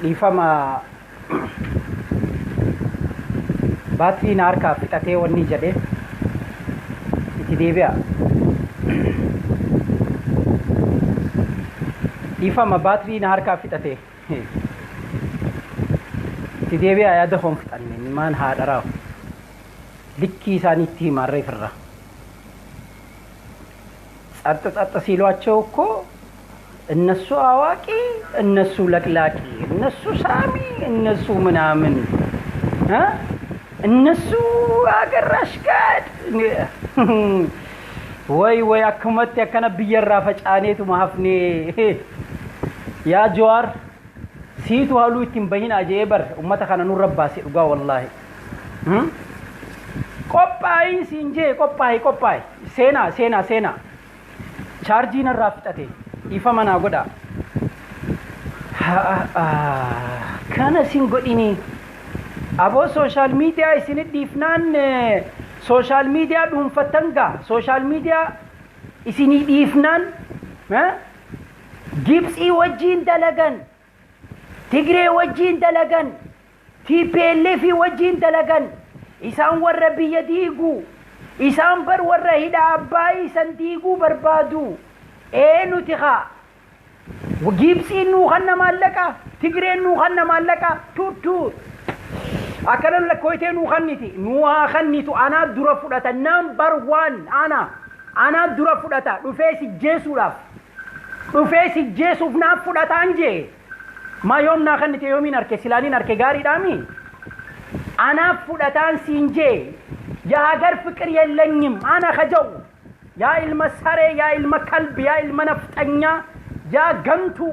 Dhiifama, baatiriin harkaa fixatee wanni jedhe itti deebi'a. Dhiifama, baatiriin harkaa fixate itti deebi'a. Yaada hoon fixanne maan haadharaa likkii isaanii itti himaarra ifirra ጸጥ ጸጥ ሲሏቸው እኮ እነሱ አዋቂ፣ እነሱ ለቅላቂ፣ እነሱ ሳሚ፣ እነሱ ምናምን እ እነሱ አገር አሽጋድ ወይ ወይ akkumatti akkana biyyarraa facaaneetuma hafnee. Yaa Jawaar, siitu haaluu ittiin bahinaa jee bar ummata kana nurra baase. Dhugaa wallaahi qophaa'iin siin jee, qophaa'i, qophaa'i. Seenaa, seenaa, seenaa. Chaarjii narraa fixate, dhiifama naa godha. Kana sin godhini aboo. Social media isinit dhiifnaan social media dhuunfattan gaa. Social media isinii dhiifnaan Gibxii wajjiin dalagan, Tigree wajjiin dalagan, TPLF wajjiin dalagan. Isaan warra biyya diigu, isaan bar warra hidha Abbaayii san diiguu barbaadu. Ee, nuti haa Gibxiin nuu kanna maallaqa, Tigreen nuu kanna maallaqa, tuttu akkana lakkooytee nuu kanniti, nuu haa kannitu. Anaa dura fudhata, number one. Anaa dura fudhata. Dhufee si jeesuudhaaf, dhufee si jeesuuf naaf fudhataan jee. Maa yoom naa kannite? Yoomiin arke? Silaaniin arke. Gaariidhaami, anaaf fudhataan siin jee. የሀገር ፍቅር የለኝም አነ ከጀው። Yaa ilma saree, yaa ilma kalbi, yaa ilma nafxanyaa, yaa gantuu,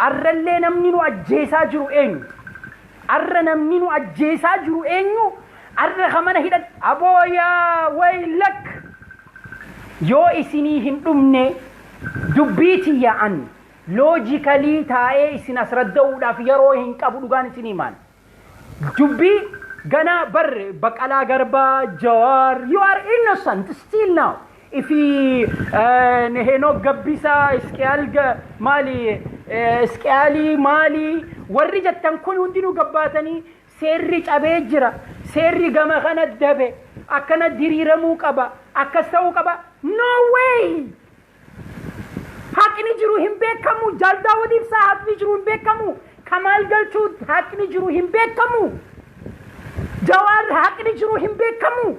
arrallee namni nu ajjeesaa jiru eenyu? Arra namni nu ajjeesaa jiru eenyu? Arra kamana hidhan aboo. Yaa waylak, yoo isinii hin dhumne dubbii tiyya an logically taa'ee isin as radda'uudhaaf yeroo hin qabu. Dhugaan isinii maal dubbii gana bar Baqqalaa Garbaa, Jawaar, you are innocent still now. If Henook Gabbisaa, Isqiyaal maali, Isqiyaalii maali, warri jettan kun hundinuu gabbaatanii seerri cabee jira, seerri gama kana dabe, akkana diriiramuu qaba, akkas ta'uu qaba. No way! Haqni jiru hin beekamu. Jaal Daawud Ibsaa, haqni jiru hin beekamu. Kamaal Galchuu, haqni jiru hin beekamu. Jawaar, haqni jiru hin beekamu.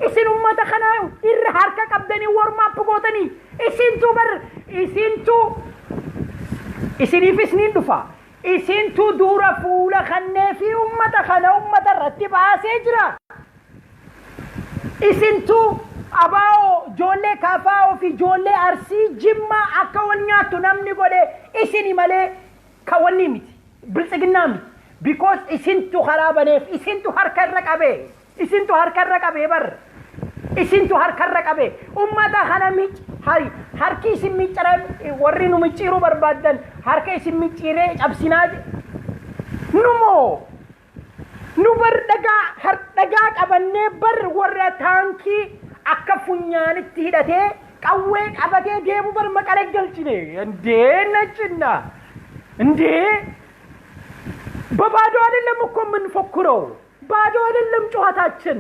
Isin ummata kana irra harka qabdanii warmaap gootanii isintu bar isintu isiniifis niin dhufa. Isintu dura fuula kannee fi ummata kana ummata irratti baasee jira. Isintu abaa'oo ijoollee Kaafaa'oo fi ijoollee Arsii, Jimmaa akka wal nyaattu namni godhe isini malee kan wanni miti, Biltsiginnaa miti. Because isintu karaa baneef, isintu harka irra qabe, isintu harka irra qabe bar, isintu harka irra qabe ummata kana. Mic hari harki isin miccire, warri nu micciiruu barbaaddan harka isin micciiree cabsinaa. Numoo nu bar dhagaa har dhagaa qabannee bar warra taankii akka funyaanitti hidhatee qawwee qabatee deemu bar Maqalee galchine. እንዴ ነጭና እንዴ፣ በባዶ አይደለም እኮ የምንፎክረው፣ ባዶ አይደለም ጨዋታችን።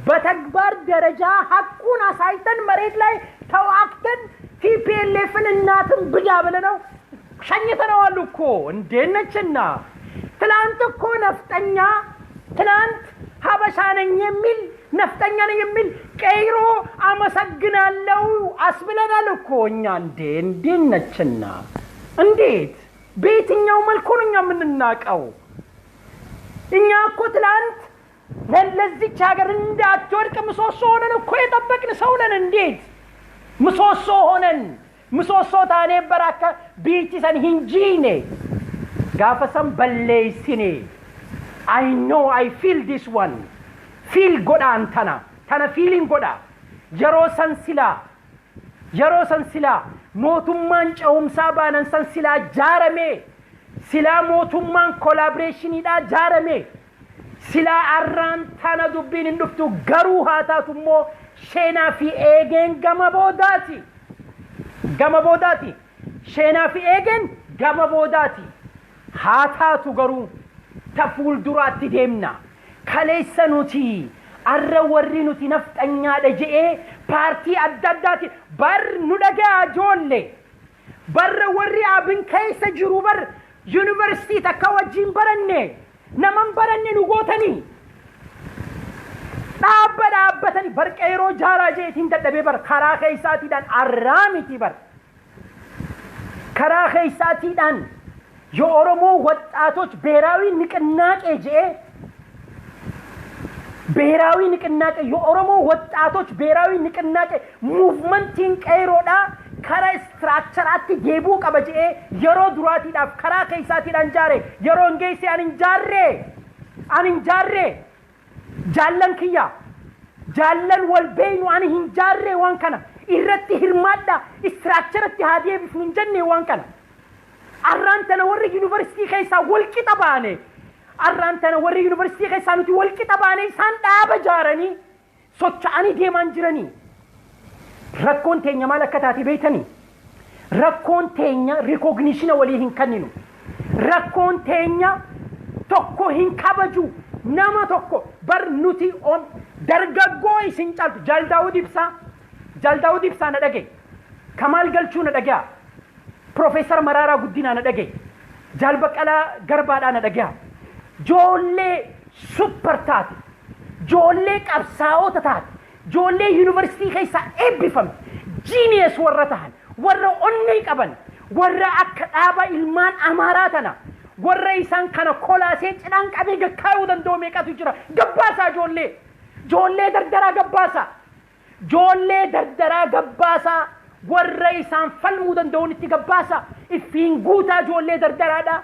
በተግባር ደረጃ ሐቁን አሳይተን መሬት ላይ ተዋግተን TPLF ን እናትን ብዳ ብለነው ሸኝተነዋል እኮ። እንዴ ነችና፣ ትላንት እኮ ነፍጠኛ፣ ትላንት ሀበሻ ነኝ የሚል፣ ነፍጠኛ ነኝ የሚል ቀይሮ አመሰግናለሁ አስብለናል እኮ እኛ። እንዴ እንዴት ነችና፣ እንዴት በየትኛው መልኩ ነው እኛ የምንናቀው? እኛ እኮ ትላንት ለዚች ሀገር እንዳትወድቅ ምሰሶ ሆነን እኮ የጠበቅን ሰው ነን። እንዴት ምሰሶ ሆነን፣ ምሰሶ taanee bara akka biyyi san hin jiine gaafa san balleessine. I know, I feel this one, feel godhaan tana tana feeling godha. Yeroo san silaa, yeroo san silaa mootummaan ce'umsaa baanan san silaa jaarame, silaa mootummaan collaboration iidhaa jaarame, silaa arraan tana dubbiin hin dhuftu. Garuu haa taatu immoo sheenaa fi eegeen gama boodaati, gama boodaati. Sheenaa fi eegeen gama boodaati. Haa taatu garuu ta fuulduraatti deemna. Kaleessa nuti arra warri nuti nafxanyaadha je'ee paartii adda addaati bar nu dhaga'a joolle. Barra warri Abin keessa jiru bar yuunivarsiitii takka wajjin baranne, naman baranne nu gootanii. Dhaabba dhaabbatanii bar qeeroo jaaraa jeetiin dadhabee bar karaa keessaatiidhaan arraa miti bar. Karaa keessaatiidhaan የኦሮሞ ወጣቶች ብሔራዊ ንቅናቄ ጀኤ፣ ብሔራዊ ንቅናቄ፣ የኦሮሞ ወጣቶች ብሔራዊ ንቅናቄ movementiin qeeroodha karaa structureatti deebi'uu qaba je'ee yeroo duraatiidhaaf karaa keessaatiidhaan jaare. Yeroo hin geesse ani hin jaarre, ani hin jaarre. Jaallan kiyya, jaallan wal beeynu, ani hin jaarre. Waan kana irratti hirmaadha, structureatti haa deebifnu hin jenne waan kana. Arraan tana warri yuunivarsiitii keessaa wal qixa baane, arraan tana warri yuunivarsiitii keessaa nuti wal qixa baane, isaan dhaaba jaaranii socho'anii deemaan jiranii. Rakkoon teenya maal akka taate beeytanii? Rakkoon teenya recognition walii hin kenninu. Rakkoon teenya tokko hin kabaju nama tokko. Bar nuti on dargaggoo isin caaltu, Jaal Daawud Ibsaa, Jaal Daawud Ibsaa na dhagaye, Kamaal Galchuu na dhagaya, Profeesar Maraaraa Guddinaa na dhagaye, Jaal Baqqalaa Garbaadhaa na dhagaya. Joollee super taate, joollee qabsaa'ota taate, joollee yuunivarsiitii keessaa eebbifamte, genius warra tahan, warra onnee qaban, warra akka dhaaba ilmaan Amaaraa tana, warra isaan kana kolaasee cidhaan qabee gakkaayuu danda'u meeqatu jira? Gabbaasaa, joollee dardaraa gabbaasaa, joollee dardaraa gabbaasaa, warra isaan falmuu danda'uun itti gabbaasaa, iffiin guutaa joollee dardaraadha.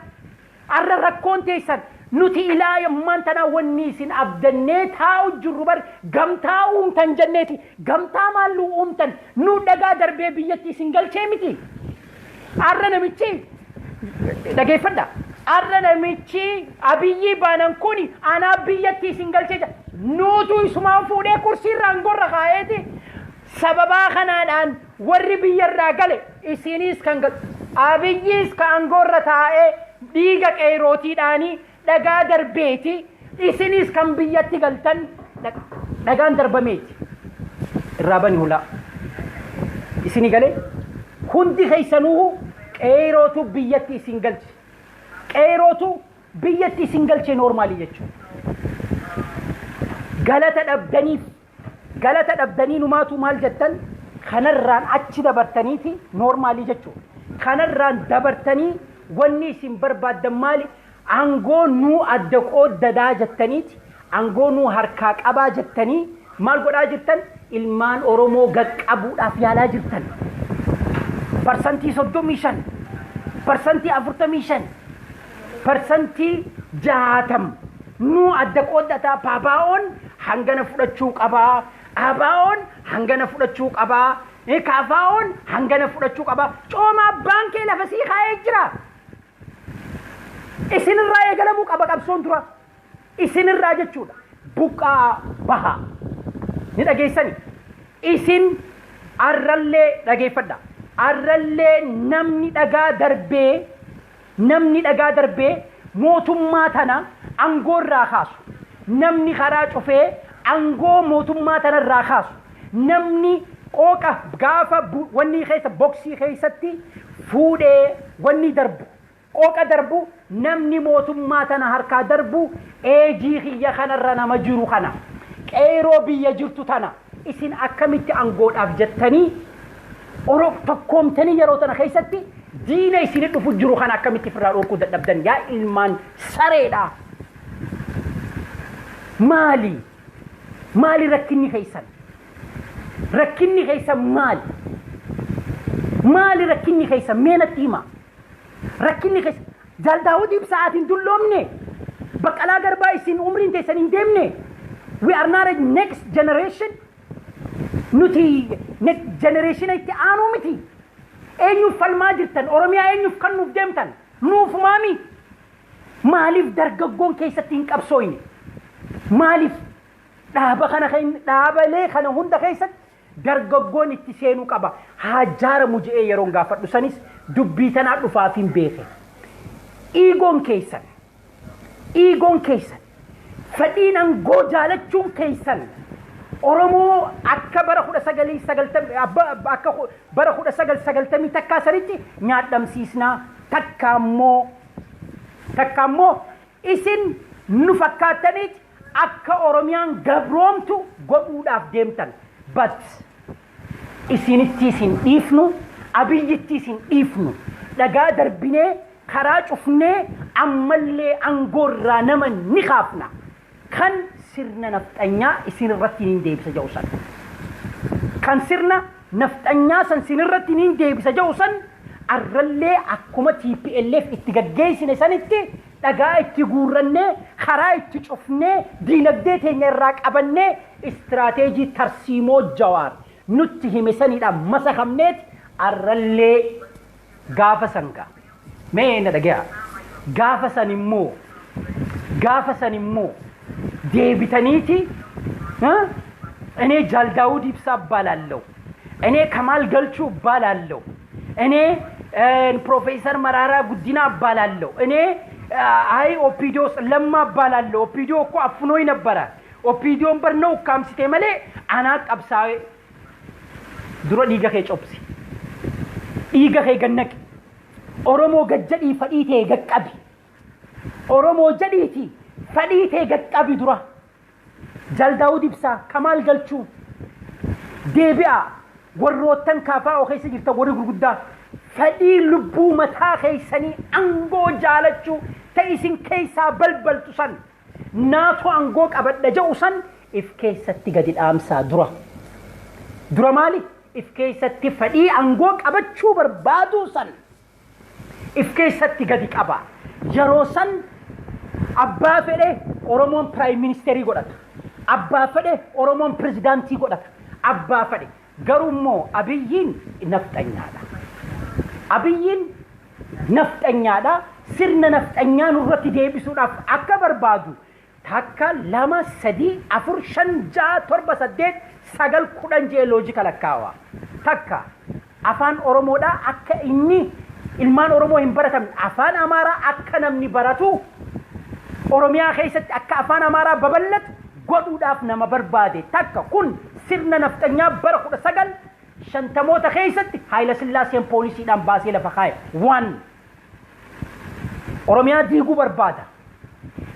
Arra rakkoon teessan nuti ilaa yommaan tanaa wanni isin abdannee taa'u jirru bar gamtaa uumtan jenneeti. Gamtaa maalluu uumtan? Nu dhagaa darbee biyyatti isin galchee miti. Arra namichi, dhageeffadha, arra namichi Abiyyi baanan kun anaa biyyatti isin galchee jira. Nuutu isumaan fuudhee kursiirraan gorra kaa'eeti. Sababaa kanaadhaan warri biyyarraa gale isinis kan galu, Abiyyiis ka aangoorra taa'ee dhiiga qeerootiidhaanii, dhagaa darbeeti. Isinis kan biyyatti galtan dhagaan darbameeti. Irraa bani hulaa isinii galee. Hundi keessanuu qeerootu biyyatti isin galche, qeerootu biyyatti isin galche. Normally jechuudha. Galata dhabdaniif, galata dhabdanii numaatu maal jettan? Kanarraan achi dabartaniiti normally jechuudha. Kanarraan dabartanii wanni isin barbaaddan maali? Aangoo nuu adda qooddadaa jettaniiti, aangoo nuu harkaa qabaa jettanii maal godhaa jirtan? Ilmaan Oromoo gaqqabuudhaaf yaalaa jirtan. 35%, 45%, 60% nuu adda qooddataa. Paabaa'oon hangana fudhachuu qabaa, Abaa'oon hangana fudhachuu qabaa, Kaafaa'oon hangana fudhachuu qabaa. Cooma abbaan kee lafa sii kaa'ee jira. Isinirraa eegalamuu qaba qabsoon dura. Isinirraa jechuudha. Buqqaa baha. Ni dhageessani. Isin arrallee dhageeffadha. Arrallee namni dhagaa darbee, namni dhagaa darbee mootummaa tana aangoo irraa kaasu, namni karaa cufee aangoo mootummaa tana irraa kaasu, namni qooqa gaafa wanni keessa boksii keessatti fuudhee wanni darbu, qooqa darbu, namni mootummaa tana harkaa darbu eejii kiyya kanarra nama jiru kana, qeeroo biyya jirtu tana. Isin akkamitti aangoodhaaf jettanii Oro tokkoomtanii yeroo tana keessatti diina isin dhufu jiru kana akkamitti ofirraa dhorkuu dadhabdan, yaa ilmaan sareedha? Maali? Maali rakkinni keessan? Rakkinni keessan maali? Maali rakkinni keessan? Mee natti hima. Rakkinni keessan, Jaal Daawud Ibsaatiin dulloomne, Baqqalaa Garbaa, isin umriin teessan hin deemne. We are not a next generation. Nuti next generation itti aanuu miti. Eenyuuf falmaa jirtan? Oromiyaa eenyuuf kennuuf deemtan? Nuuf maami? Maaliif dargaggoon keessatti hin qabsooyne? Maaliif dhaaba kana, dhaabalee kana hunda keessatti dargaggoon itti seenuu qaba, haa jaaramu je'ee yeroon gaafadhu sanis dubbii tanaa dhufaaf hin beeke. Egoon keessan, egoon keessan, fedhiin aangoo jaalachuun keessan Oromoo akka bara 1990, akka bara 1991 sanitti nyaadhamsiisnaa. Takka ammoo isin nu fakkaattaniiti akka Oromiyaan gabroomtu godhuudhaaf deemtan. But isinitti isin dhiifnu, Abiyyitti isin dhiifnu. Dhagaa darbinee, karaa cufnee, ammallee aangoorraa nama ni kaafna. Kan sirna nafxanyaa isin irratti niin deebisa jedhu san. Kan sirna nafxanyaa san isin irratti niin deebisa jedhu san arrallee akkuma TPLF itti gaggeessine sanitti dhagaa itti guurrannee, karaa itti cufnee, diinagdee teenya irraa qabannee, istiraateejii tarsiimoo Jawaar nutti hime saniidhaan masakamneet arrallee gaafa sangaa. Mee na dhagaya. Gaafa san immoo deebitaniiti እኔ ጃል ዳውድ ኢብሳ እባላለሁ፣ እኔ ከማል ገልቹ እባላለሁ፣ እኔ ፕሮፌሰር መራራ ጉዲና እባላለሁ፣ እኔ አይ ኦፒዲዮ ለማ እባላለሁ። ኦፒዲዮ እኮ አፍኖኝ ነበረ። ኦፒዲዮን በር ነው ukkaamsite malee anaa qabsaa'e. Dura dhiiga kee cobsi, dhiiga kee gannaqi, Oromoo gajjadhii fadhii ta'e gaqqabi. Oromoo jedhiiti fadhii ta'e gaqqabi. Dura Jaal Daawud Ibsaa, Kamaal Galchuu, deebi'a. Warroottan kaafaa keessa jirtan, warri gurguddaa, fedhii lubbuu mataa keessanii aangoo jaalachuu ta'e isin keessaa balbaltu san, naatu aangoo qabadha jedhu san if keessatti gadi dhaamsaa dura. Dura maali? If keessatti fedhii aangoo qabachuu barbaaduu san if keessatti gadi qaba. Yeroo san abbaa fedhe Oromoon prime ministerii godhata. Abbaa fedhe Oromoon pirezidaantii godhata. Abbaa fedhe. Garuu immoo Abiyyiin nafxanyaadha. Abiyyiin nafxanyaadha. Sirna nafxanyaa nurratti deebisuudhaaf akka barbaadu takka, lama, sadii, afur, shan, ja'a, torba, saddeet, sagal, 10 jee loojika lakkaawa. Takka, afaan Oromoodhaa akka inni ilmaan Oromoo hin baratamne, afaan Amaaraa akka namni baratu, Oromiyaa keessatti akka afaan Amaaraa babal'atu godhuudhaaf nama barbaade. Takka, kun sirna nafxanyaa bara 1950moota keessatti Haayila Sillaaseen poolisiidhaan baasee lafa kaa'e. Waan Oromiyaa diiguu barbaada.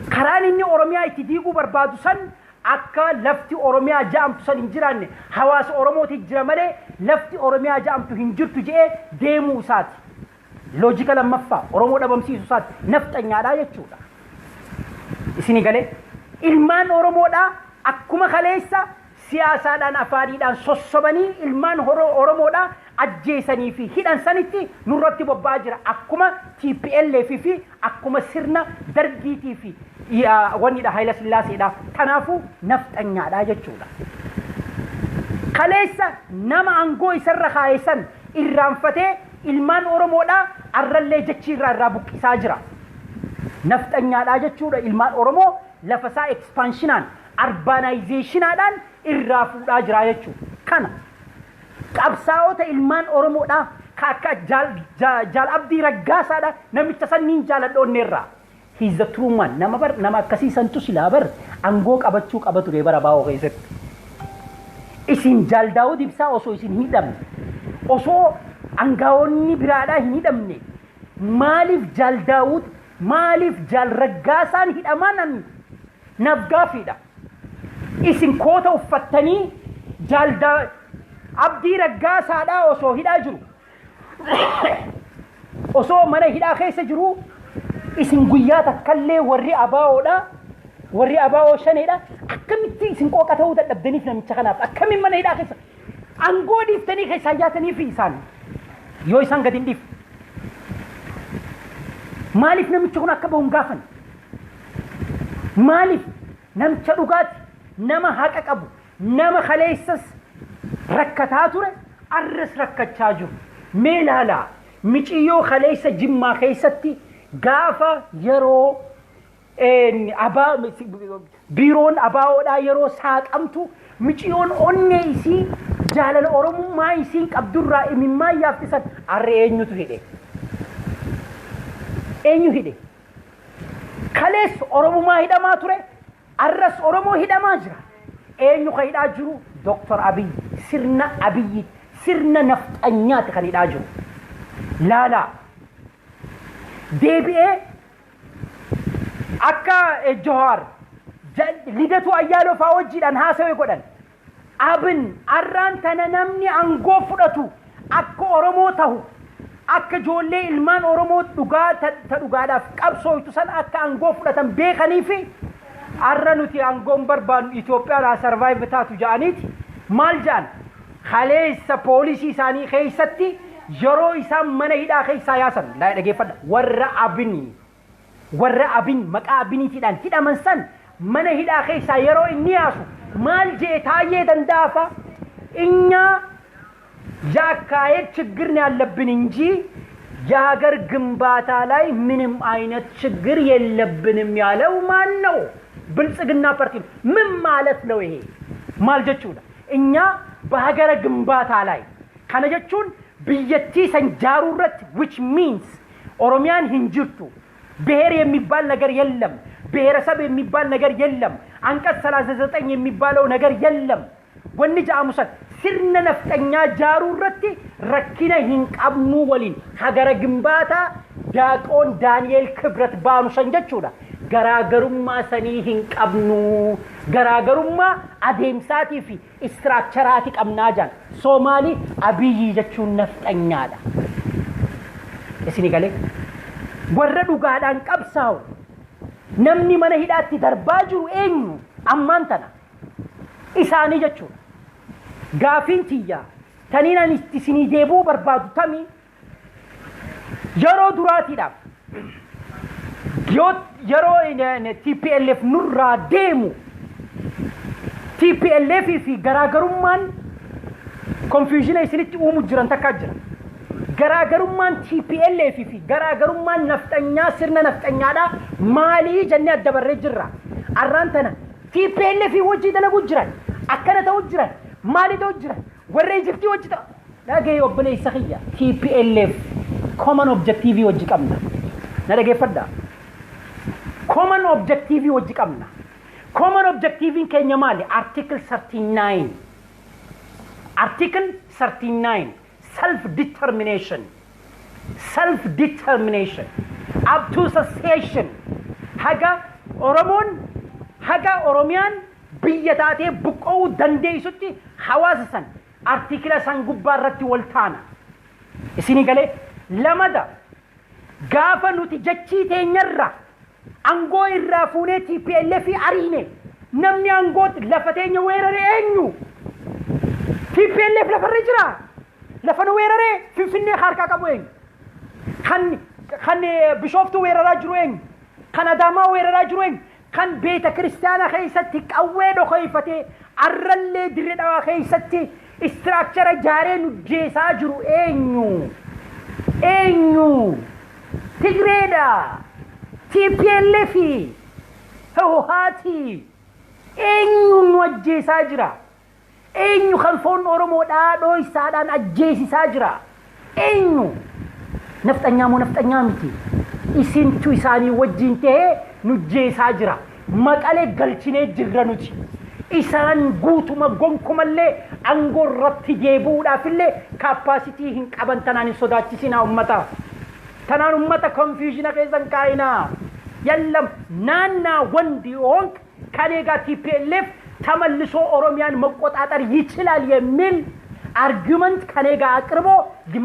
Karaan inni Oromiyaa itti diiguu barbaadu san akka lafti Oromiyaa ja'amtu san hin jiraanne, hawaasa Oromooti jira malee lafti Oromiyaa ja'amtu hin jirtu je'ee deemuu isaati. Loojika lammaffaa Oromoo dhabamsiisuu isaati. Nafxanyaadhaa jechuudha. Isinii galee? Ilmaan Oromoodhaa akkuma kaleessa siyaasaadhaan afaaniidhaan sossobanii ilmaan Oromoodhaa ajjeesanii fi hidhan sanitti nurratti bobba'aa jira. Akkuma TPLF fi akkuma sirna Dargiitii fi wannidha Haayila Sillaaseedha. Kanaafuu nafxanyaadha jechuudha. Kaleessa nama aangoo isarra kaa'e san irraanfatee ilmaan Oromoodhaa arrallee jechii irraa buqqisaa jira. Nafxanyaadha jechuudha. Ilmaan Oromoo lafa isaa expansionaan, urbanizationaadhaan irraa fuudhaa jira jechuudha. Kana qabsaa'ota ilmaan Oromoodhaa ka akka Jaal Abdii Raggaasaadha, namicha sanniin jaaladha onneerraa. He's the true man. Nama bar nama akkasii santu silaa bar aangoo qabachuu qaba ture bara baa'oo keessatti. Isin Jaal Daawud Ibsaa osoo isin hin hidhamne, osoo aangaa'onni biraadhaa hin hidhamne, maaliif Jaal Daawud, maaliif Jaal Raggaasaan hidhaman naaf gaafiidha. Isin koota uffattanii Jaal Abdii Raggaasaadhaa osoo hidhaa jiru, osoo mana hidhaa keessa jiru, isin guyyaa takkallee warri abaa'oodha, warri abaa'oo shaneedha, akkamitti isin qooqa ta'uu dadhabdaniif namicha kanaaf akkamiin mana hidhaa keessa aangoo dhiiftanii keessaa yaatanii fi isaan yoo isaan gadi hin dhiifne maaliif namichi kun akka bahu hin gaafan? Maaliif? Namicha dhugaati, nama haqa qabu, nama kaleessas rakkataa ture, arras rakkachaa jiru. Mee ilaalaa, miciyyoo kaleessa Jimmaa keessatti gaafa yeroo abaa biiroon abaa'oodhaa yeroo saaqamtu, miciyyoon onnee isii jaalala Oromummaa isiin qabdurraa imimmaan yaaftisan arra eenyutu hidhe? Eenyu hidhe? Kalees Oromumaa hidhamaa ture, arras Oromoo hidhamaa jira. Eenyu ka hidhaa jiru? Doktor Abiy, sirna Abiyyi, sirna nafxanyaati kan hidhaa jiru. Laalaa, deebi'ee akka Jawaar Lidatu Ayyaaloo fa'aa wajjiidhaan haasawee godhan. Abin arraan tana namni aangoo fudhatu akka Oromoo tahu, akka ijoollee ilmaan Oromoo dhugaa ta dhugaadhaaf qabsooytu san akka aangoo fudhatan beekanii fi arra nuti aangoon barbaannu, Itoophiyaan haa survive taatu ja'aniiti. Maal ja'an? Kaleessa poolisii isaanii keessatti yeroo isaan mana hidhaa keessaa yaasan, laa dhageeffadha, warra Abinii, warra Abin maqaa Abiniitiidhaan hidhaman san mana hidhaa keessaa yeroo inni yaasu maal jee Taayyee Danda'afa? እኛ የአካሄድ ችግር ነው ያለብን እንጂ የሀገር ግንባታ ላይ ምንም አይነት ችግር የለብንም ያለው ማን ነው? ብልጽግና ፓርቲ ነው። ምን ማለት ነው ይሄ? Maal jechuudha? እኛ በሀገረ ግንባታ ላይ kana jechuun biyyattii san jaaruu irratti, which means Oromiyaan hin jirtu, ብሔር የሚባል ነገር የለም፣ ብሔረሰብ የሚባል ነገር የለም፣ አንቀጽ 39 የሚባለው ነገር የለም። Wanni ja'amu san sirna nafxanyaa jaaruu irratti rakkina hin qabnu waliin ሀገረ ግንባታ ዲያቆን ዳንኤል ክብረት baanu san jechuudha. Garaagarummaa sanii hin qabnu. Garaagarummaa adeemsaatii fi structureaati qabnaa jaan. Soomaalii Abiyyi jechuun nafxanyaadha. Isinii galee? Warra dhugaadhaan qabsaa'u namni mana hidhaatti darbaa jiru eenyu ammaan tana? Isaanii jechuudha. Gaafiin tiyyaa taniin ani isinii deebuu barbaadu tamii? Yeroo duraatiidhaaf yeroo TPLF nurraa deemu, TPLF fi garaagarummaan confusion isinitti uumu jiran takkaa jira. Garaagarummaan TPLF fi garaagarummaan nafxanyaa, sirna nafxanyaadhaa maalii jennee adda barree jirra. Arraan tana TPLF wajjii dalaguu jiran, akkana ta'uu jiran, maalii ta'uu jiran, warra Ijiptii wajji ta'u. Dhagee obboleessa kiyya, TPLF common objective wajji qabna. Na dhageeffadhaa. Common objective wajji qabna. Common objective keenya maali? Article 39. Article 39, self determination. Self determination up to secession. Haga Oromoon, haga Oromiyaan biyya taatee buqqa'uu dandeessutti hawaasa san article san gubbaa irratti wal taana. Isinii galee? Lamada, gaafa nuti jechii teenyarra angoo irraa fuunee TPLF ariine, namni angoo lafa teenya weerare eenyu? TPLF lafarra jira. Lafa nu weeraree Finfinnee harkaa qabu eenyu? Kan Bishooftuu weeraraa jiru eenyu? Kan Adaamaa weeraraa jiru eenyu? Kan beeta kiristaanaa keessatti qawwee dhokoyfatee arrallee Dirree Dhawaa keessatti structure jaaree nu jeesaa jiru eenyu? Eenyu? Tigreedha. TPLF, Hawhaati. Eenyu nu ajjeesaa jira? Eenyu kan foon Oromoodhaa dhooysaadhaan ajjeesisaa jira? Eenyu? Nafxanyaa moo nafxanyaa miti? Isintu isaanii wajjin ta'ee nu jeesaa jira. Maqalee galchinee jirra nuti. Isaan guutuma gonkumallee aangoo irratti deebi'uudhaaf illee capacity hin qaban. Tanaan hin sodaachisinaa ummata. Tanaan ummata confusion keessan kaa'inaa. የለም ናና ወንድ ሆንክ ከኔ ጋር TPLF ተመልሶ ኦሮሚያን መቆጣጠር ይችላል የሚል argument ከኔ ጋር አቅርቦ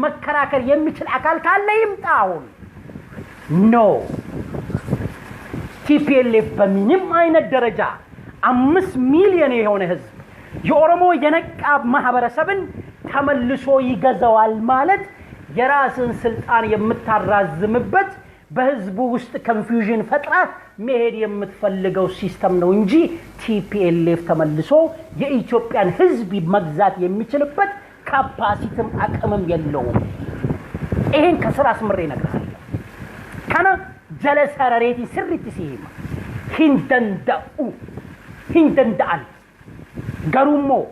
መከራከር የሚችል አካል ካለ ይምጣ። አሁን no፣ TPLF በምንም አይነት ደረጃ 5 ሚሊዮን የሆነ ህዝብ የኦሮሞ የነቃ ማህበረሰብን ተመልሶ ይገዛዋል ማለት የራስን ስልጣን የምታራዝምበት በህዝቡ ውስጥ confusion ፈጥረህ መሄድ የምትፈልገው system ነው እንጂ TPLF ተመልሶ የኢትዮጵያን ህዝብ መግዛት የሚችልበት capacity ም አቅምም የለውም። ይሄን ከስር አስምሬ እነግርሃለሁ። Kana jala sarareeti sirriitti si hima. Hin danda'u. Hin danda'an. Garuummoo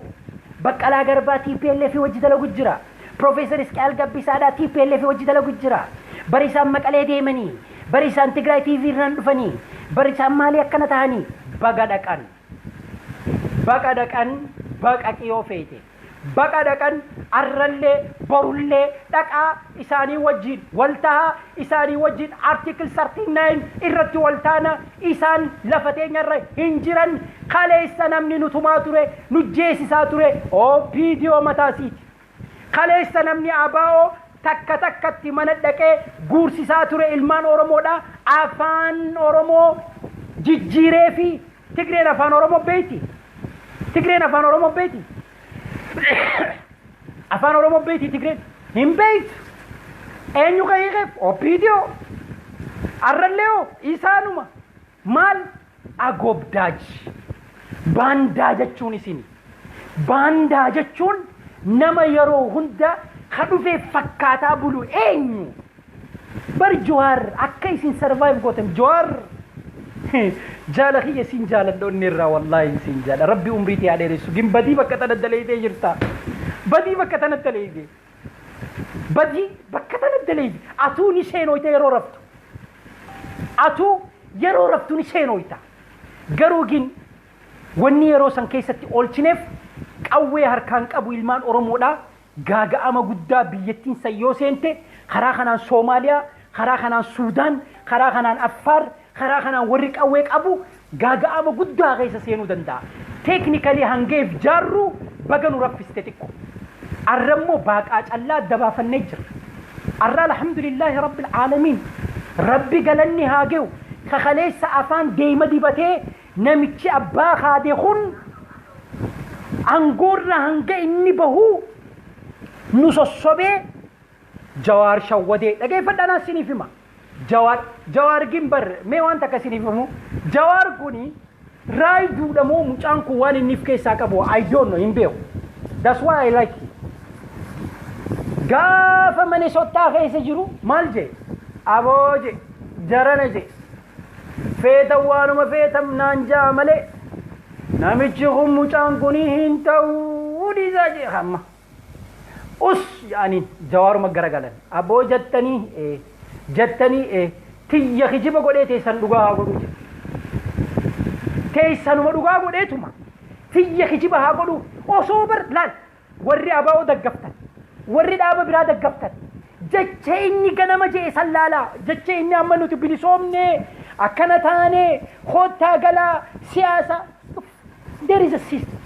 Baqqalaa Garbaa TPLF wajji dalagu jira. Profeesar Isqaal Gabbisaadhaa TPLF wajji dalagu jira. Bari isaan Maqalee deemanii, Bari isaan Tigraay TV irraan dhufanii, bari isaan maalii akkana ta'anii. Baga dhaqan, baqa dhaqan, baqaqi yoo feete baqa dhaqan. Arrallee borullee dhaqaa, isaanii wajjin wal tahaa, isaanii wajjin article 39 irratti wal taana. Isaan lafa teenyarra hin jiran. Kaleessa namni nu tumaa ture, nu jeesisaa ture OPDO mataasiiti. Kaleessa namni ABO takka takkatti mana dhaqee guursisaa ture ilmaan Oromoodha. Afaan Oromoo jijjiiree fi Tigreen afaan Oromoo beeyti. Tigreen afaan Oromoo beeyti. Afaan Oromoo beeyti Tigreen hin beeytu. Eenyu ka hiikeef? OPDO. Arrallee hoo isaanuma. Maal agobdaaj baandaa jechuun isini? Baandaa jechuun nama yeroo hunda ka dhufee fakkaataa bulu. Eenyu bar Jawaar akka isin survive gootan. Jawaar, jaala kiyya, isin jaaladha onni irraa. Wallaahi isin jaala. Rabbi umrii tee haa dheeressu. Gin badii bakka tana daleeytee jirta. Badii bakka tana daleeyte, badii bakka tana daleeyte. Atuu ni seenooyte yeroo raftu, atuu yeroo raftu ni seenooyta. Garuu gin wanni yeroo san keessatti oolchineef qawwee harkaan qabu ilmaan Oromoodha. Gaaga'ama guddaa biyyattiin san yoo seente, karaa kanaan Soomaaliyaa, karaa kanaan Suudaan, karaa kanaan Affaar, karaa kanaan warri qawwee qabu gaaga'ama guddaa keessa seenuu danda'a. Technically hangeef jaarru baga nu raffiste xiqqo. Arrammoo baaqaa callaa adda baafannee jirra. Arra alhamdulillaahi rabbil aalamiin. Rabbi galanni haa ge'u. Kakaleessa afaan deema dibatee namichi abbaa kaade kun aangoorra hanga inni bahuu nu sossobee Jawaar shawwadee. Dhageeffadhaa, naan siniif hima. Jawaar gimbar mee waan takka siniif himu. Jawaar kuni raayiduudha moo mucaan kun waan inni of keessaa qabu I don't know, hin beeku. That's why I like him. Gaafa Minnesota keessa jiru maal jee? Aboo je, jarana je. Feetan waanuma feetan naan jaa malee namichi kun, mucaan kun hin ta'uu dhiisaa jee hamma. Us yaaniin Jawaaruma garagalan. Aboo jettanii, jettanii tiyya kijiba godhee teessan dhugaa haa godhuu jedhe. Teessanuma dhugaa godheetuma tiyya kijiba haa godhuu. Osoo bar laal, warri ABO daggaftan, warri dhaaba biraa daggaftan, jecha inni ganama jee san laalaa. Jecha inni amma nuti bilisoomne, akkana taane, koottaa galaa siyaasa. There is a system.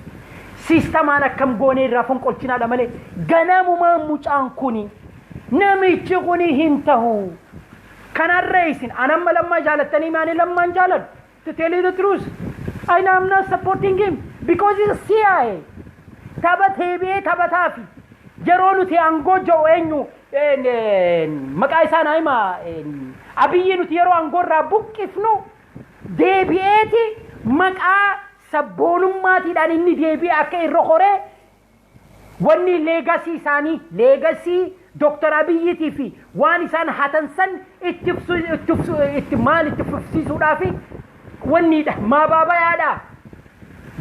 Sistamaan akkam goonee irraa fonqolchinaadha malee ganamumaan mucaan kuni, namichi kuni hin tahu. Kanarra isin anamma Lammaa jaalattanii maani Lammaan jaaladhu. To tell you the truth, I am not supporting him because he's a CIA. Tapha teebee taphataafi yeroo nuti aangoo jiru eenyu maqaa isaa naa hima, Abiyyi, nuti yeroo aangoo irraa buqqifnu deebi'eeti maqaa sabboonummaatiidhaan inni deebi'e akka irra horee wanni legacy isaanii, legacy Dooktar Abiyyiitii fi waan isaan hatan san itti itti maal itti fufsiisuudhaaf wanniidha maabaabayaadha.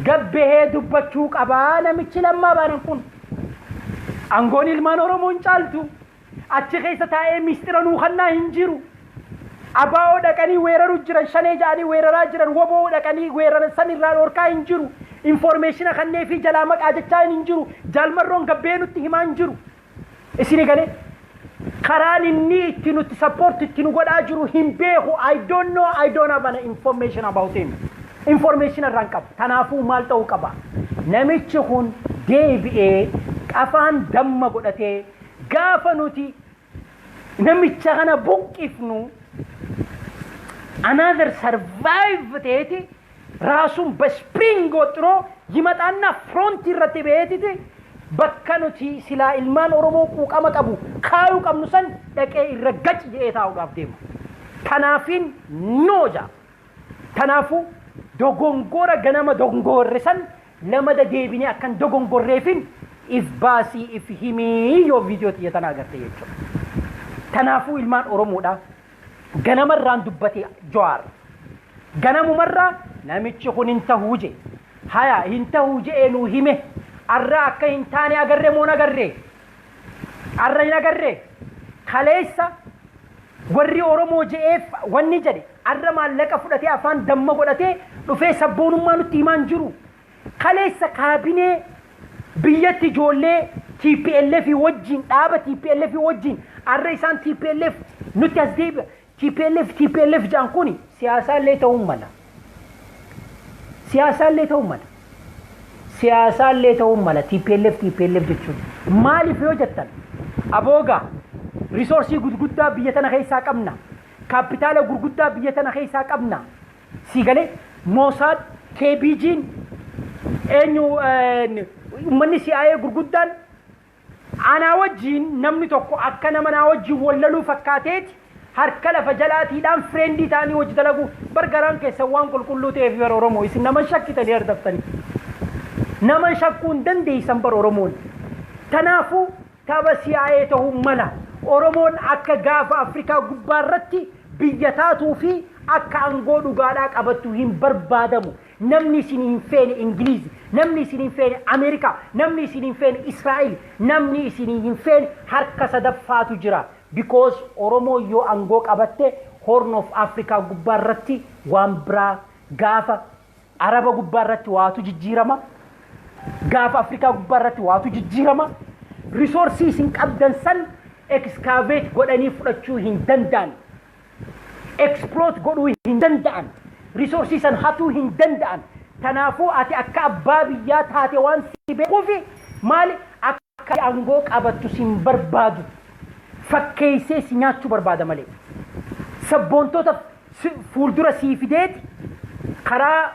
Gabbahee dubbachuu qabaa namichi Lammaa baanan kun. Aangoon ilmaan Oromoo hin caaltu. Achi keessa taa'ee mistira nuu kannaa hin jiru. ABO dhaqanii weeraruu jiran, Shanee ja'anii weeraraa jiran, WBO dhaqanii weeraran san irraa dhorkaa hin jiru. Information kannee fi jalaa maqaa jechaa hin jiru. Jaalmarroon gabbee nutti himaa hin jiru. Isini galee karaan inni itti nuti support itti nu godhaa jiru hin beeku. I don't know, I don't have an information about him. Information irraa hin qabu. Kanaafuu maal ta'uu qaba? Namichi kun deebi'ee qafaan damma godhatee gaafa nuti namicha kana buqqifnu another survive ta'eeti ራሱን በ spring ወጥሮ ይመጣና front irratti ba'eetiti bakka nuti silaa ilmaan Oromoo quuqama qabu kaayuu qabnu san dhaqee irra gaci jedhee taa'uudhaaf deema. Kanaafin nooja. Kanaafuu dogongora ganama dogongorre san lamada deebinee akkan dogongorreefin if baasii if himii yoo viidiyoo xiyya tana agarte jechuudha. Kanaafuu ilmaan Oromoodha. Ganamarraan dubbate Jawaar. Ganamumarraa namichi kun hin tahuu je. Haya, hin tahuu je'ee nuu hime. Arra akka hin taane agarree moon agarree? Arra hin agarree? Kaleessa Warri Oromoo je'eef wanni jedhe arra maallaqa fudhatee, afaan damma godhatee dhufee sabboonummaa nutti himaan jiru. Kaleessa kaabinee biyyatti ijoollee TPLF wajjin, dhaaba TPLF wajjin, arra isaan TPLF nutti as deebi'a. TPLF TPLF jedhan kuni siyaasaallee ta'uu mala. Siyaasaallee ta'uu mala. Siyaasaallee ta'uu mala TPLF TPLF jechuun. Maaliif yoo jettan, aboogaa resource gurguddaa biyya tana keessaa qabna. Kaapitaala gurguddaa biyya tana keessaa qabna. Si galee Mossad, KBG'n, eenyu, uummanni CIA gurguddaan anaa wajjiin, namni tokko akka nama naa wajjiin wallaluu fakkaateeti harka lafa jalaatiidhaan friend ta'anii hojii dalagu. Bargaraan keessan waan qulqulluu ta'eef bara Oromoo isin nama shakkitanii ardaftanii. Nama shakkuu hin dandeessan bar Oromoon. Tanaafuu tapha CIA ta'uu mala. Oromoon akka gaafa Afrikaa gubbaa irratti biyya taatuu fi akka aangoo dhugaadhaa qabattu hin barbaadamu. Namni isin hin feene Ingiliizi, namni isin hin feene Ameerikaa, namni isin hin feene Israa'el, namni isin hin feene harka sadaffaatu jira. Because Oromoo yoo aangoo qabatte, Horn of Africa gubbaa irratti waan biraa, gaafa Araba gubbaa irratti waatu jijjiirama. Gaafa Afrikaa gubbaa irratti waatu jijjiirama. Resource isin qabdan san excavate godhanii fudhachuu hin danda'an. Exploit godhuu hin danda'an. Resource san hatuu hin danda'an. Kanaafuu ati akka abbaa biyyaa taate waan si beekuufi maali akka aangoo qabattu sin barbaadu. Fakkeessee si nyaachuu barbaada malee. Sabboontota fuuldura sii fideeti karaa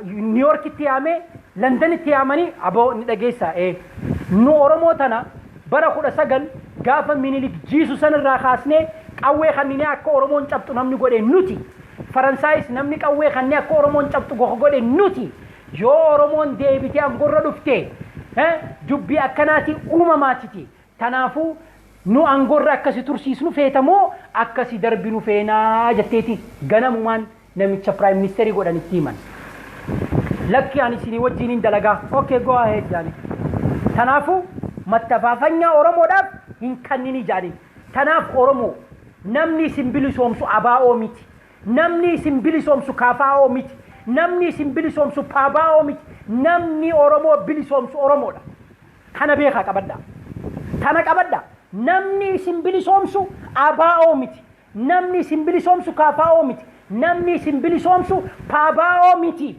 New Yorkitti yaamee, Londonitti yaamanii, aboo ni dhageessaa, ee nu Oromoo tana bara 19 gaafa Minilik jiisu sanirraa kaasnee qawwee kanneen akka Oromoon cabxu namni godhe nuti. Faransaayis namni qawwee kanneen akka Oromoon cabxu godhe nuti. Yoo Oromoon deebitee aangorra dhufte, dubbii akkanaati uumamaatiti. Kanaafuu nu aangorra akkasi tursiisnu feetamoo akkasi darbinu feenaa jetteeti ganamumaan namicha prime minister godhanitti himan. Lakki, ani isinii wajjin hin dalagaa. Okay, go ahead jaani. Kanaafuu mattafaafanyaa Oromoodhaaf hin kannini jaani. Kanaaf Oromoo, namni isin bilisoomsu ABO miti. Namni isin bilisoomsu KFO miti. Namni isin bilisoomsu PABO miti. Namni Oromoo bilisoomsu Oromoodha. Kana beekaa qabadhaa. Kana qabadhaa. Namni isin bilisoomsu ABO miti. Namni isin bilisoomsu KFO miti. Namni isin bilisoomsu PABO miti.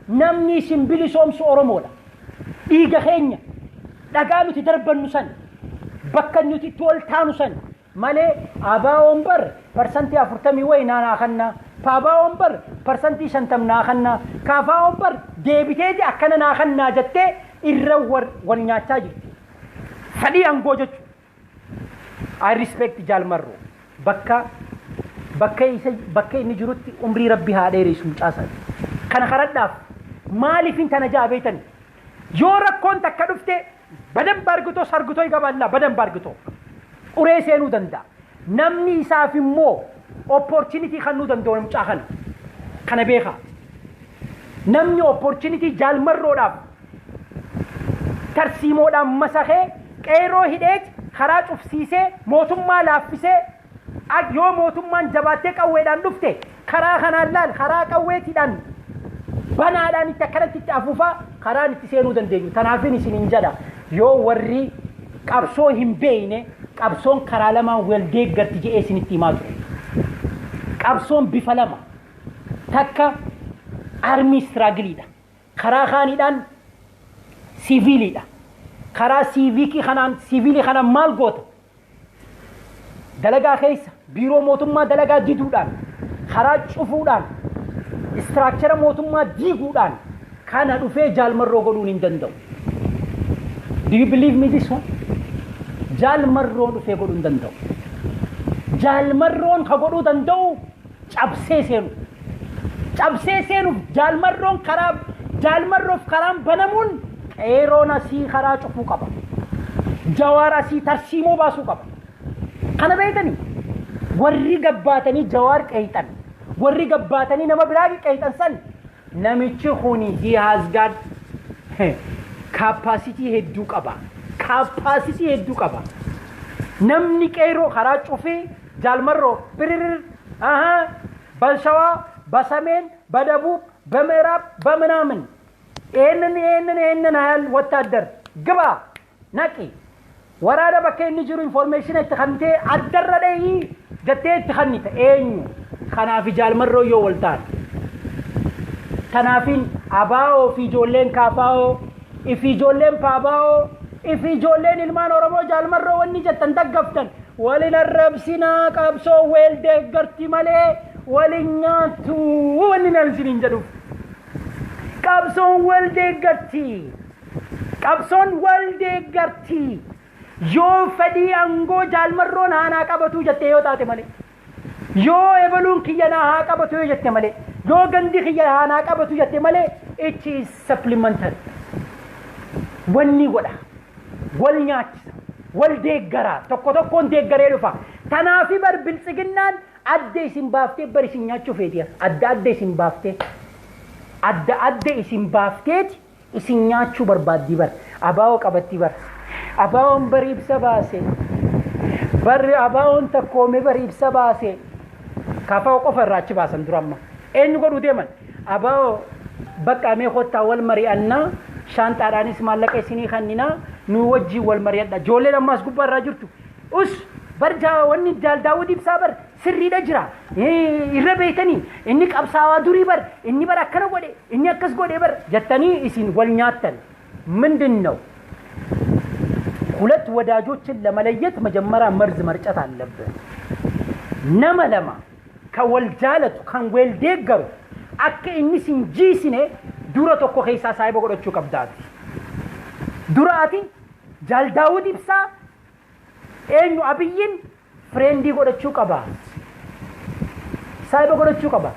Namni isin bilisoomsu Oromoodha. Dhiiga keenya dhagaa nuti darbannu san, bakka nuti itti ol taanu san malee, ABO'n bar 40% wayi naa kannaa, PABO'n bar 50% naa kannaa, KFO'n bar deebiteeti akkana naa kannaa jettee irra wal nyaachaa jirti. Fedhii aangoo jechuudha. I respect Jaalmarroo. Bakka isa, bakka inni jirutti umrii Rabbi haa dheeressu mucaasaa. Kana karadhaaf maaliif tana jaa beeytani? Yoo rakkoon takka dhufte በደንብ አርግቶ ሰርግቶ ይገባላ፣ በደንብ አርግቶ uree seenuu danda'a. Namni isaaf immoo opportunity kennuu danda'u mucaa kana. Kana beekaa. Namni opportunity Jaalmarroodhaaf tarsiimoodhaan masakee, qeeroo hidheet, karaa cufsiisee, mootummaa laaffisee, yoo mootummaan jabaattee qawweedhaan dhufte, karaa kanaan laal, karaa qawweetiidhaan banaadhaan itti akkanatti itti afuufaa karaan itti seenuu dandeenyu. Tanaafin isin hin jedha, yoo warri qabsoo hin beeyne, qabsoon karaa lamaan wal deeggarti jedhee isinitti himaa ture. Qabsoon bifa lama. Takka armed struggleiidha. Karaa kaaniidhaan siviiliidha. Karaa civic kanaan, siviilii kanaan maal goota? Dalagaa keessa biiroo mootummaa dalagaa diduudhaan, karaa cufuudhaan, structure mootummaa diiguudhaan kana dhufee Jaalmarroo godhuun hin danda'u. Do you believe me this one? Jaalmarroon dhufee godhuu hin danda'u. Jaalmarroon ka godhuu danda'u cabsee seenu. Cabsee seenuuf Jaalmarroon karaa, Jaalmarroof karaan banamuun qeeroon asii karaa cufuu qaba. Jawaar asii tarsiimoo baasuu qaba. Kana beektanii, warri gabbaatanii Jawaar qeeyxan, warri gabbaatanii nama biraa qeeyxan san, namichi kuni he has got capacity hedduu qaba. Capacity hedduu qaba. Namni qeeroo karaa cufee Jaalmarroo biririr በሸዋ በሰሜን በደቡብ በምዕራብ በምናምን ይህንን ይህንን ይህንን ያህል ወታደር ግባ naqi waraana bakka inni jiru information itti kennitee addarra dhahii jettee itti kennite eenyu kanaaf Jaalmarroo yoo wal ta'an kanaafin ABO fi ijoolleen KFO fi ijoolleen PABO fi ijoolleen ilmaan Oromoo Jaalmarroo wanni jettan daggaftan walin arrabsinaa qabsoo wal deeggarti malee walin nyaattu wanni nan isiniin jedhuuf qabsoon wal deeggarti qabsoon wal deeggarti yoo fedhii aangoo Jaalmarroon haanaa qabatu jettee yoo taate malee yoo ebaluun kiyya naa haa qabatu yoo jette malee yoo gandi kiyya haanaa qabatu jette malee it is supplementary wanni godha wal nyaachisa wal deeggaraa tokko tokkoon deeggaree dhufa tanaafi bar biltsiginnaan adda isin baaftee bar isin nyaachuu feeti adda adda isin baaftee adda adda isin baafteeti isin nyaachuu barbaaddii bar ABO qabatti bar ABOn bar ibsa baase barri ABOn takkoome bar ibsa baase KFO qofa irraa achi baasan dura amma eenyu godhuu deeman ABO bakka mee kottaa wal mari'annaa shaanxaadhaanis maallaqa isinii kenninaa nu wajjin wal mari'adha ijoolleen ammaas gubbaa irraa jirtu us bar wanni Jaal Daawud Ibsaa bar sirriidha jira irra beeytanii inni qabsaawaa durii bar inni bar akkana godhe inni akkas godhe bar jettanii isin wal nyaattan ምንድን ነው? ሁለት ወዳጆችን ለመለየት መጀመሪያ መርዝ መርጨት አለብህ። Nama lama kan wal jaalatu kan wal deeggaru akka inni sin jiisine dura tokko keessaa saahiba godhachuu qabdaati. Dura ati Jaal Daawud Ibsaa eenyu Abiyyiin friend godhachuu qaba. Saahiba godhachuu qaba.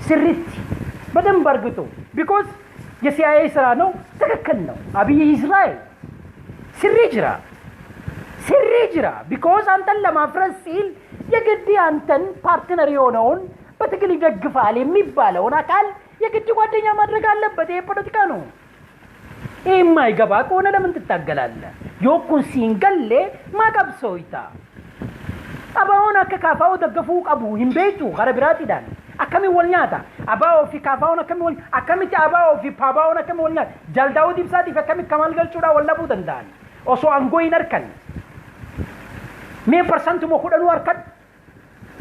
Sirritti በደንብ አርግቶ because የ CIA ስራ ነው። ትክክል ነው። አብይ እስራኤል sirrii jira sirrii jira because አንተን ለማፍረስ ሲል የግድ አንተን partner የሆነውን በትግል ይደግፋል የሚባለውን አካል የግድ ጓደኛ ማድረግ አለበት። ይሄ ፖለቲካ ነው። ይህ የማይገባ ከሆነ ለምን ትታገላለህ? Yoo kun siin galle maa qabsooyta? ABOn akka KFO daggafuu qabu hin beektu gara biraatiidhaan akkamiin wal nyaata? ABO fi KFOn akkamiin wal akkamitti ABO fi PABOn akkamiin wal nyaata? Jaal Daawud Ibsaatiif akkamitti Kamaal Galchuudhaan wal dhabuu danda'an? Osoo aangoo hin harkan. Mee parsantuma kudhanuu harkan.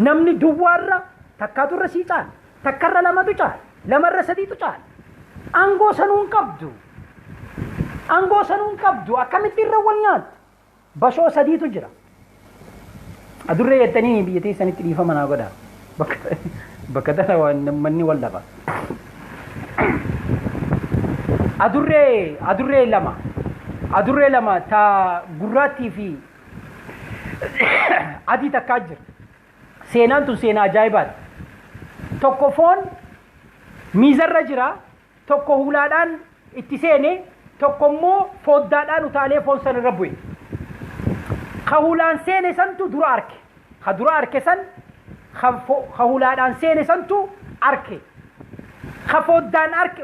Namni duwwaarra takkaatu irra sii caala. Takkarra lamatu caala. Lamarra sadiitu caala. Aangoo sanuu hin qabdu. Aangoo sanuu hin qabdu. Akkamitti irra wal nyaata? Bashoo sadiitu jira. Adurree jettanii biyya teessanitti dhiifama naa godha. Bakka tana waan manni wal dhaba. Adurree lama. Adurree lama ta gurraattii fi adii takkaa jira. Seenaan tun seenaa ajaa'ibaati. Tokko foon miizarra jira, tokko hulaadhaan itti seene, tokko immoo foddaadhaan utaalee foon san irra bu'e. Ka hulaan seene santu dura arke. Ka dura arke san ka hulaadhaan seene santu arke. Ka foddaan arke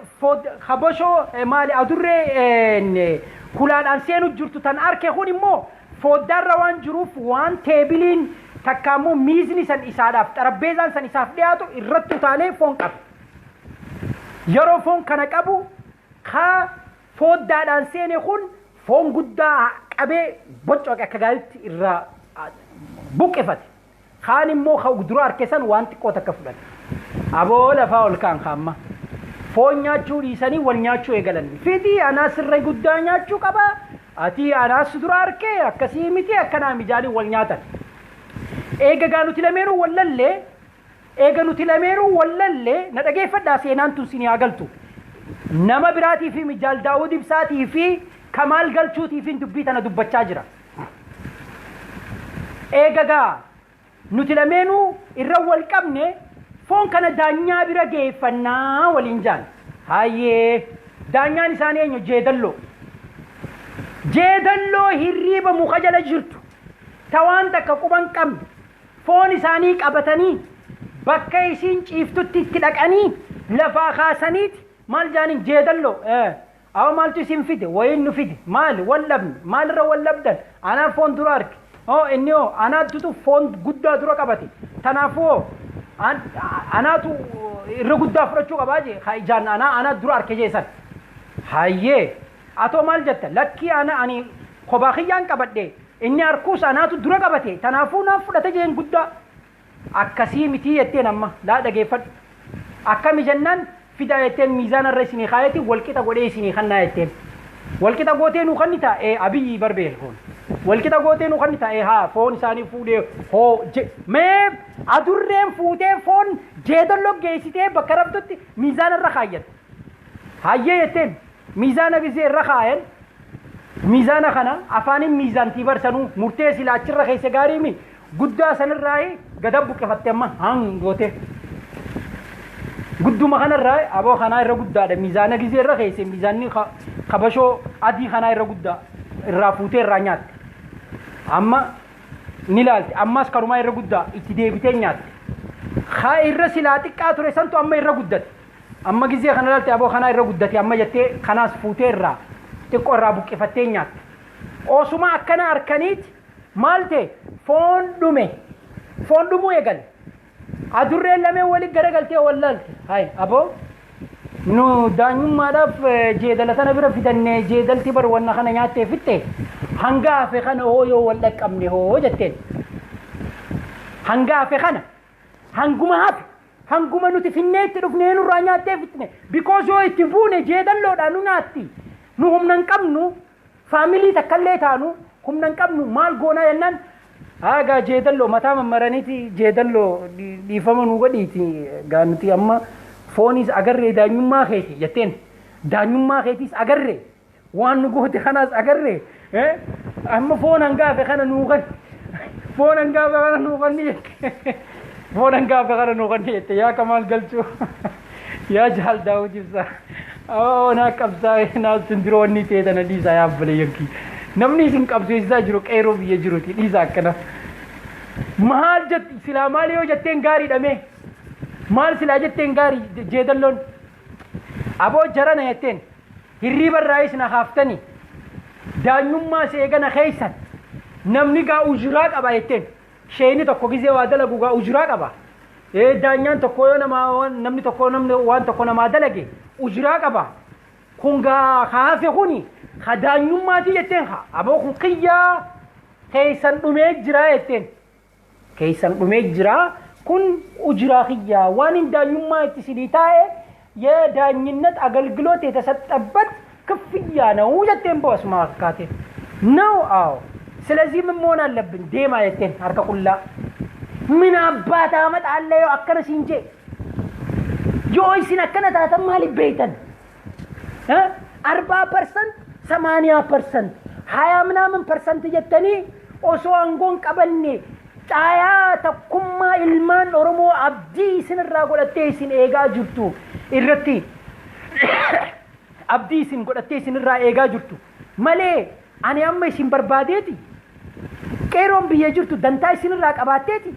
ka boshoo maali adurree hulaadhaan seenu jirtu tan arke kun immoo foddaarra waan jiruuf waan teebiliin takka immoo miizni san isaadhaaf xarabbeezaan san isaaf dhiyaatu irratti utaalee foon qabe. Yeroo foon kana qabu ka foddaadhaan seene kun foon guddaa qabee bocoqe akka gaariitti irraa buqqifate. Kaan immoo ka dura arke san waan xiqqoo takka fudhate. Aboo lafaa ol kaan kaamma. Foon nyaachuu dhiisanii wal nyaachuu eegalan. Fidii anaa sirra guddaa nyaachuu qaba. Ati anaas dura arke akkasii miti akkanaa mijaanii wal nyaatan. Eega gaa nuti lameenuu wallallee eega nuti lameenuu wallallee na dhageeffadhaa seenaan tun sinii haa galtu. Nama biraatii fi Jaal Daawud Ibsaatii fi Kamaal Galchuutii fi dubbii tana dubbachaa jira. Eega gaa nuti lameenuu irra wal qabne foon kana daanyaa bira geeffannaa waliin jaan. Hayyee daanyaan isaanii eenyu jeedalloo. Jeedalloo hirriiba muka jala jirtu ta waan takka quban qabne foon isaanii qabatanii bakka isiin ciiftutti itti dhaqanii lafaa kaasaniiti maal jaaniin jeedalloo awa maaltu isin fide wayin nu fide maal wal dhabne maalirra wal dhabdan anaa foon dura arge Oo, inni hoo anaatutu foon guddaa dura qabate, tanaafuu hoo anaatu irra guddaa fudhachuu qabaa jee, haa ijaan anaa dura arke jee san. Hayyee, atoo maal jetta? Lakkii, ana ani kophaa kiyyaan qabadhe, inni harkuus anaatu dura qabate, tanaafuu naaf fudhate jeen guddaa. Akkasii mitii jetteen. Amma laa, dhageeffadhu. Akkami jennaan, fidaa jetteen. Miizaana irra isinii kaayeti walqixa godhee isinii kannaa jetteen. Walqixa gootee nuu kanni taa'ee Abiyyi barbeeke kun. Walqixa gootee nuu kanni taa'ee haa foon isaanii fuudhee hoo je mee adurreen fuutee foon jeedalloo geessitee bakka raftutti miizaana irra kaayyatte. Hayyee jetteen. Miizaana gisee irra kaayan, miizaana kana afaaniin miizaantii barsanuu murtee silaa achirra keessa gaarii mi guddaa sanirraa gada buqqifatte. Amma hangoote gudduma kanarraa aboo kanaa irra guddaadha. Miizaana gisee irra keesse, miizaanni kabashoo adii kanaa irra guddaa irraa fuutee irraa nyaatte. Amma ni laalte, ammas kanumaa irra guddaa itti deebitee nyaatte. Haa, irra silaa xiqqaa ture santu amma irra guddate. Amma gisee kana laalte, aboo kanaa irra guddate amma jettee kanaas fuutee irraa xiqqoo irraa buqqifattee nyaatte. Osuma akkana harkaniiti maal ta'e? Foon dhume. Foon dhumuu eegale. Adurreen lameen walitti garagaltee wallaalte. Hay aboo, nu daanyummaadhaaf jeedala tana bira fidanne, jeedalti bar wanna kana nyaattee fitte, hanga hafe kana hoo yoo wal dhaqqabne hoo jetteen. Hanga hafe kana, hanguma hafe, hanguma nuti finnee itti dhufnee nurraa nyaattee fitne, because yoo itti buune jeedalloodhaan nu nyaatti, nu humna hin qabnu, family takkallee taanu humna hin qabnu, maal goonaa jennaan, haa jeedalloo mataa mammaraniiti, jeedalloo dhiifama nu godhiiti gaa, nuti amma foonis agarree daanyummaa keeti jetteen, daanyummaa keetiis agarree, waan nu goote kanaas agarree, amma foon hangaafe kana nuu kan, foon hangaafe kana nuu kanni jette, foon hangaafe kana nuu kanni jette. Yaa Kamaal Galchuu, yaa Jaal Daawud Ibsaa, oo naa qabsaa naa sindiroo wanni ta'e tana dhiisaa. Yaa abbalee, namni isin qabsiisaa jiru qeeroo biyya jiruti, dhiisa akkana. Maal jetti silaa? Maal yoo jetteen gaariidha mee? Maal silaa jetteen gaarii jeedalloon? Aboo jarana jetteen, hirriiba irraayis na kaaftanii, daanyummaa seegana keeysan, namni gaa ujuraa qaba jetteen. Sheeni tokko gizee waa dalagu gaa ujuraa qaba. Daanyaan tokko yoo nama namni tokko namni waan tokko namaa dalage ujuraa qaba. Kun gaa kaafe kuni ka daanyummaatii jetteen. Ha aboo, kun kiyyaa, keeysan dhumee jira jetteen, keeysan dhumee jira, kun ujuraa kiyyaa, waan hin daanyummaa itti isinii taa'e የዳኝነት አገልግሎት የተሰጠበት ክፍያ ነው jetteen. Bo'asuma fakkaate ነው። አዎ፣ ስለዚህ ምን መሆን አለብን? Deema jetteen. Harka qullaa ምን አባት አመጣለህ yoo akkana siin jee? Yoo isin akkana taatan maaliif beeytan? 40%, 80%, ሀያ ምናምን percent jettanii osoo aangoon qabanne caayaa tokkummaa ilmaan Oromoo abdii isinirraa godhattee isin eegaa jirtu irratti, abdii isin godhattee isinirraa eegaa jirtu malee, ani amma isin barbaadeeti, qeeroon biyya jirtu dantaa isinirraa qabaatteeti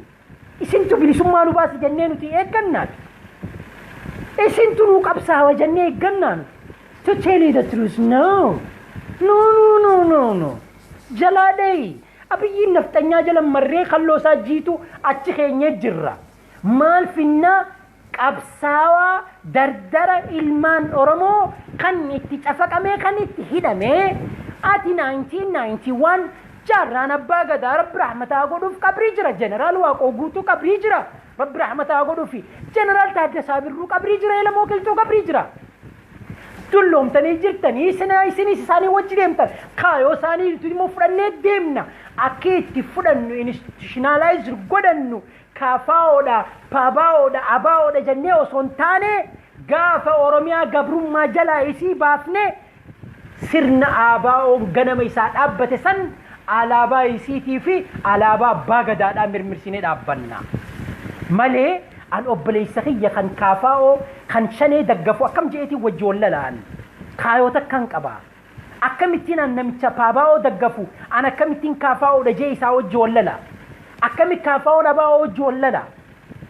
isintu bilisummaa nu baasi jennee nuti eeggannaati, isintu nuu qabsaawa jennee eeggannaa nuti. To tell you the truth, no, no, no, no, no, no. Jalaa dhayi, Abiyyiin nafxanyaa jala marree kalloo isaa jiitu achi keenyee jirra. Maal finnaa? Qabsaawaa dardara ilmaan Oromoo kan itti cafaqamee, kan itti hidhamee, ati 1991 jaarraan abbaa gadaa Rabbi rahmataa godhuuf qabrii jira, Jeneraal Waaqoo Guutuu qabrii jira, Rabbi rahmataa godhuufi, Jeneraal Taaddasaa Birruu qabrii jira, Elamoo Qilxuu qabrii jira. Dulloomtanii jirtanii, isinis isaanii wajji deemtan, kaayoo isaanii immoo fudhannee deemna. Akka itti fudhannu, institutionalize godhannu, kaafaa'oodha, paabaa'oodha, abaa'oodha jennee osoo hin taane, gaafa Oromiyaa gabrummaa jalaa isii baafne, sirna ABO'n ganama isaa dhaabbate san alaabaa isiitii fi alaabaa abbaa gadaadhaa mirmirsinee dhaabbanna malee, an obboleessa kiyya kan kaafaa'oo kan shanee daggafu akkam je'eetiin wajji wallalaan kaayota akkan qaba? Akkamittiin an namicha paabaa'oo daggafu an akkamittiin kaafaa'oodha jee isaa wajji wallala? Akkami kaafaa'oon abaa'oo wajji wallala?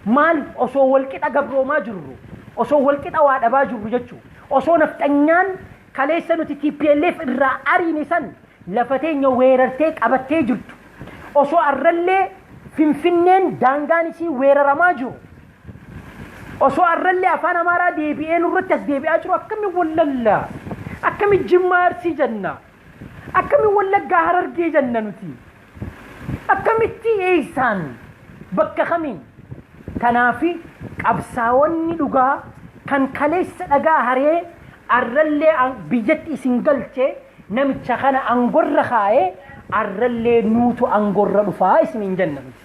Maal osoo walqixa gabroomaa jirru, osoo walqixa waa dhabaa jirru jechuu, osoo nafxanyaan kaleessa nuti TPLF irraa ariine san lafa teenya weerartee qabattee jirtu. Osoo arrallee Finfinneen daangaan isii weeraramaa jiru, osoo arrallee afaan Amaaraa deebi'ee nurratti as deebi'aa jiru, akkami wallalla? Akkami Jimmaa Arsii jenna? Akkami Wallaggaa Harargee jenna nuti? Akkamitti, eeysaan, bakka kamiin? Kanaafi qabsaa'onni dhugaa kan kaleessa dhagaa haree arrallee biyyatti isin galche, namicha kana angorra kaa'ee, arrallee nuutu angorra dhufaa isiniin jenna nuti.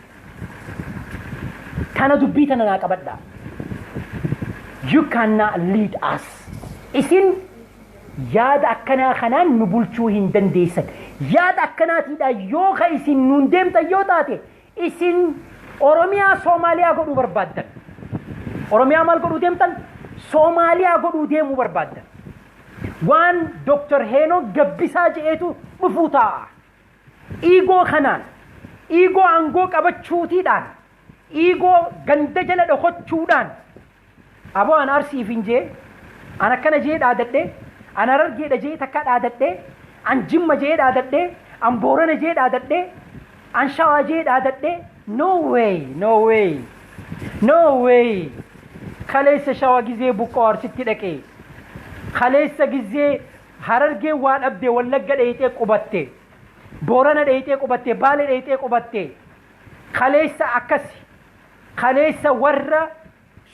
Kana dubbii tana naa qabadhaa. You cannot lead us. Isin yaada akkanaa kanaan nu bulchuu hin dandeessan. Yaada akkanaatiidha yoo ka isin nuun deemtan yoo taate, isin Oromiyaa Soomaaliyaa godhuu barbaaddan. Oromiyaa maal godhuu deemtan? Soomaaliyaa godhuu deemuu barbaaddan. Waan Dr. Heenok Gabbisaa je'eetu dhufuu taa'a. Ego kanaan, ego aangoo qabachuutiidhaan, ego ganda jala dhokochuudhaan, aboo an Arsiif hin jee, an akkana jee dhaadadhee, an Harargeedha jee takka dhaadadhee, an Jimma jee dhaadadhee, an Boorana jee dhaadadhee, an Shawaa jee dhaadadhee, no way, no way, no way. Kaleessa Shawaa gizee buqqoo Arsitti dhaqee, kaleessa gizee Harargee waa dhabde Wallagga dheeyxee qubatte, Boorana dheeyxee qubatte, Baale dheeyxee qubatte. Kaleessa akkasi. Kaleessa warra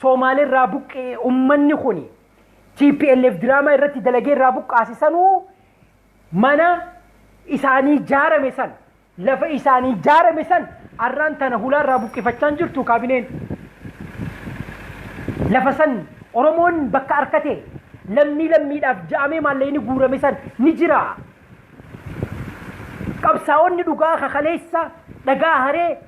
Soomaalirraa buqqee ummanni kuni TPLF diraamaa irratti dalagee irraa buqqaasisanuu, mana isaanii jaarame san, lafa isaanii jaarame san arraan tana hulaa irraa buqqifachaa jirtu kaabineen. Lafa san Oromoon bakka harkate lammii lammiidhaaf ja'amee maallaqni guurame san ni jira. Qabsaa'onni dhugaa kakaleessa dhagaa haree.